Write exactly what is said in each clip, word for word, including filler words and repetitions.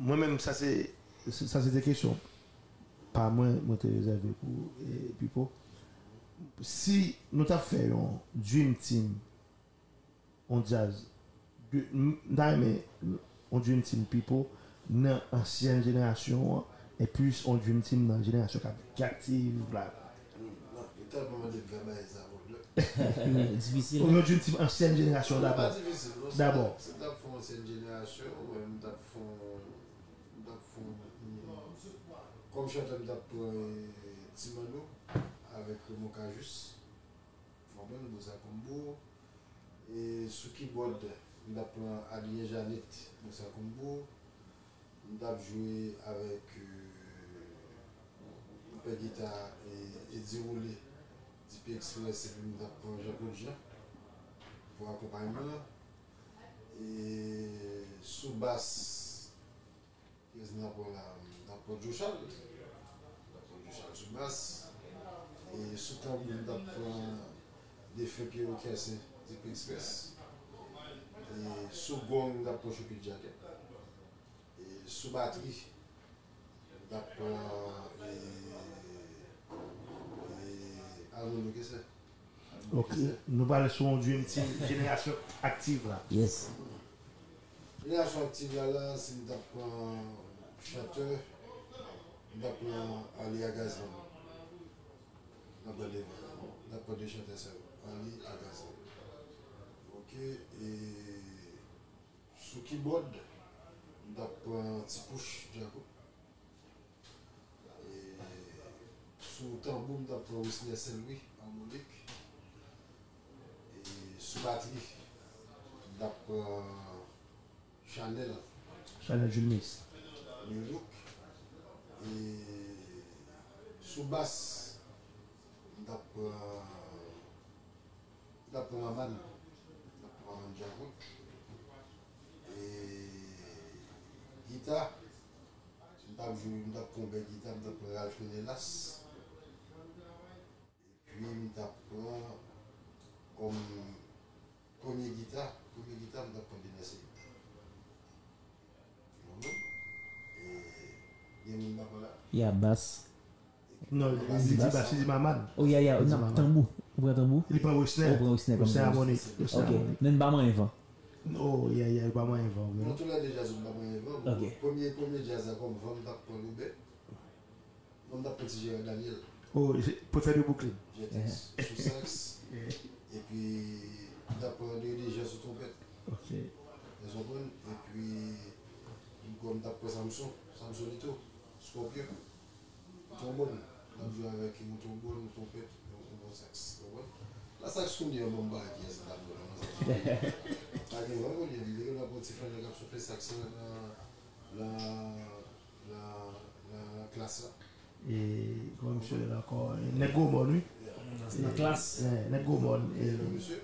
Mwen menm, sa se, sa se te kesyon pa mwen, mwen te rezève pou eh, Pipo. Si nou t ap fè yon Dream Team, yon djaz, m ta renmen yon Dream Team Pipo nan ansyèn jenerasyon an, e plis yon Dream Team nan jenerasyon k ap, ki aktif la. Non, li tèlman mande m fè bagay sa, mon Dieu. Difisil. Ou yon Dream Team ansyèn jenerasyon Li pa dabò. Difisil, non. Dabò. Si m t ap fè yon ansyen jenerasyon, mwen, m t ap fè yon, m t ap fè yon, kòm chantè, m t ap pran eh, Ti Manno avèk Raymond Cajuste. Ou konprann, Bousa Combo. E sou kibòd, m t ap pran Adrien Jeannette, Bousa Combo. M t ap jwe avèk eh, pè gita eh, Eddy Roulé, Dipi Express, epi m t ap pran Jean Claude Jean pou akonpayman. E sou bas, kiyès m t ap pran la? M t ap pran Joe Charles. M t ap pran Joe Charles sou bas. E sou tanbou, m t ap pran defen Pierrot Kersen, Dipi Express. E sou gong, m t ap pran Choupit Djakèt. E sou batri, m t ap pran eh, eh, Arnoldo Kessler. Ok, nou pale sou yon Dream Team jenerasyon aktif la. Yes. Jenerasyon aktif la, la, si m t ap pran chantè, m t ap pran Arly ak Gazman. M t ap pran de, m t ap pran de chantè sa yo, Arly ak Gazman. Ok, e sou kibòd, m t ap pran Ti Pouch Djakout. E sou tanbou, m t ap pran Wisner Saint Louis, Armonik. E sou batri, m t ap pran Chanel, Chanel Julmis. New Look. E sou bas, m t ap pran, m t ap pran Maman. M t ap pran Maman Djakout. E gita, m t ap jwe, m t ap pran yon bèl gita, m t ap pran Ralph Ménélas. Epi m t ap pran kòm premye gita, premye gita m t ap pran Dener Celie. Ou konprann? E gen moun m pa pran la? Ya bas. Non, li di bas, li di Maman. Oh ya ya, Li di nan Maman. Tanbou. Ou pran tanbou? Li pran Wisner. Ou pran Wisner kòm Wisner tanbou. Harmonik. Wisner Ok. Harmonik. Men n pa manyen van. Oh, yeah, yeah, li pa manyen van, Non, wi. tou lè de djaz ou pa manyen van. Ok. Premye, premye djaz la kòm van, m t ap pran Loubè. Mwen, m t ap pran Ti Gérard Daniel. Oh, Préfet de Brooklyn. Jetex sou sax. Yeah. Epi, m t ap pran André Dejean sou twonpèt. Ok. Ou konprann? Epi, m kwè m t ap pran Samson, Samsonito, Scorpion. Twonbòn, m t ap jwe avèk yon twonbòn, yon twonpèt, yon, yon bon sax. Ou konprann? La sax kounye an, bon, m pa wè kiyès m t ap jwe la, non, sax. Pa gen van kounye an, m te gentan pran ti frè nèg k ap soufle sax lan nan, nan, nan, nan klas la. E kòman misye rele ankò? Nèg Gwo Mòn, wi. Nan klas. Eh, nèg Gwo Mòn. E E lè misye,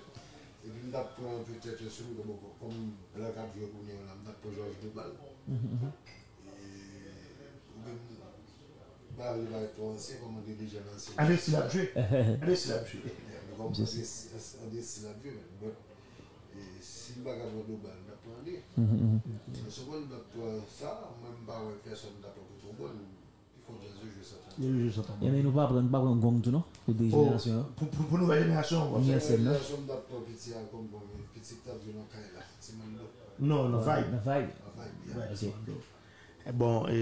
epi m t ap pran petèt, si m, bon, kòm blan k ap jwe kounye an la, m t ap pran Jòj Dobal. E, oubyen m pa vle parèt twò ansyen, kòm André Dejean ansyen. André Cécile ap jwe. André Cécile ap jwe. Men kòm André, André Cécile ap jwe, men, e, si m pa ka pran Dobal, m t ap pran André. Men sou konn m t ap pran sa, mwen m pa wè pèsòn m t ap pran pou twonbòn. Pi fò djaz yo jwe sa twonbòn. Yo jwe sa twonbòn. Ebyen, nou pa pran, nou pa pran gong tou, non? Pou de Oh, jenerasyon yo. Pou, pou, pou nouvèl jenerasyon, w ap Yes, sir, non? Jenerasyon m t ap pran piti a kòm bon, men piti k t ap jwe nan kay la. Ti Mando. Non, non, vibe. Nan vibe. Nan vibe, Vibe, yeah. Ok. Ti Mando. Eh, bon, e,